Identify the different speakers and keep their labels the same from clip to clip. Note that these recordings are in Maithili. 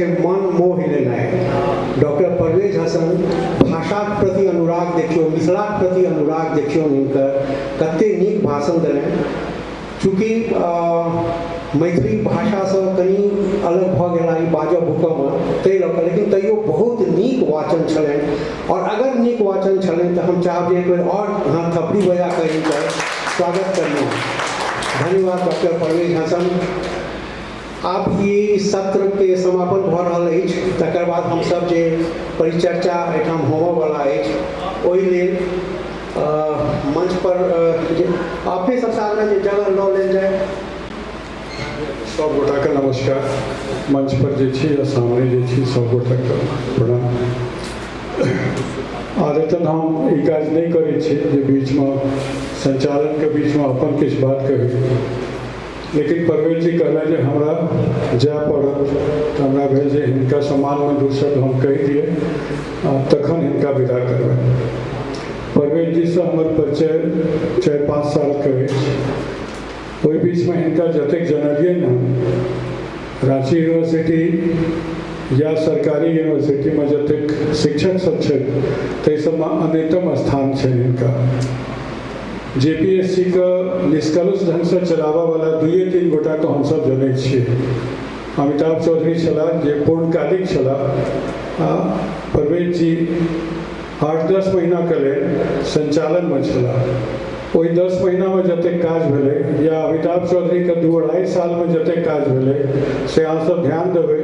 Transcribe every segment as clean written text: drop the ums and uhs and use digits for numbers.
Speaker 1: मन मोहि लेनाइ। डॉक्टर परवेज हसन भाषाक प्रति अनुराग देखियौ, मिथिलाक प्रति अनुराग देखियौ, हुनकर कते नीक भाषण देलनि। चूँकि मैथिली भाषासँ कनि अलग भऽ गेला ई बाजऽ भूकऽमे, ताहि लऽ कऽ, लेकिन तैयो बहुत नीक वाचन छलनि। आओर अगर नीक वाचन छलनि तऽ हम चाहब जे एक बेर आओर अहाँ थपड़ी बजा कऽ हिनकर स्वागत करियौ। धन्यवाद डॉक्टर परवेज हसन। आब ई सत्रके समापन भऽ रहल अछि, तकर बाद हमसभ जे परिचर्चा एहिठाम होमऽवला अछि, ओहि लेल मंच पर जे अपने सबसँ आग्रह जे जगह लऽ लेल जाय।
Speaker 2: सब गोटाके नमस्कार। मंच पर जे छी आ सामने जे छी, सब गोटाके प्रणाम। आदतन हम ई काज नहि करै छी जे बीचमे, संचालनके बीचमे अपन किछु बात कही, लेकिन परवेज जी कहला जे हमरा जाय पड़त, तऽ हमरा भेल जे हिनका सम्मानमे दू शब्द हम कहि दिए आ तखन हिनका विदा करबै। परवेज जीसँ हमर परिचय 4-5 सालके अछि। ओहि बीचमे हिनका जतेक जनलियै ने, राँची यूनिवर्सिटी या सरकारी यूनिवर्सिटीमे जतेक शिक्षक सब छथि, ताहि सबमे अन्यतम स्थान छै हिनका। जेपीएससी के निष्कलुष ढङ्गसँ चलाबऽवला दुइए तीन गोटाके हमसभ जनै छियै। अमिताभ चौधरी छलाह, जे पूर्णकालिक छलाह, आ परवेज जी 8-10 महीनाके लेल सञ्चालनमे छलाह। ओहि 10 महीनामे जतेक काज भेलै या अमिताभ चौधरीके 2-2.5 सालमे जतेक काज भेलै, से अहाँसभ ध्यान देबै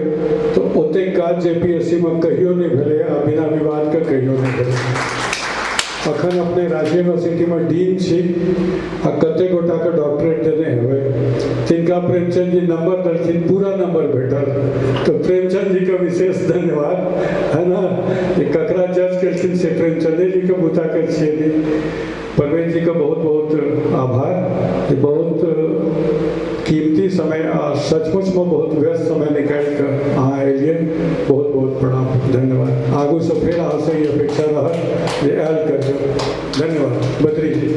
Speaker 2: तऽ ओतेक काज जे पी एस सी मे कहियो नहि भेलै आ बिना विवादके कहियो नहि भेलै। अखन अपने राँची यूनिवर्सिटीमे डीन छी आ कतेक गोटाके डॉक्टरेट देने हेबै। तिनका प्रेमचंद जी नंबर देलखिन, पूरा नंबर भेटल, तऽ प्रेमचंद जीके विशेष धन्यवाद है ना, जे ककरा जज केलखिन से प्रेमचंदे जीके बूताके छियै। परवेज जीके बहुत बहुत आभार जे बहुत कीमती समय आ सचमुचमे बहुत व्यस्त समय निकालि कऽ अहाँ एलियै। बहुत बहुत प्रणाम, धन्यवाद। आगूसँ फेर अहाँसँ ई अपेक्षा रहत जे आयल करियौ। धन्यवाद बद्री जी।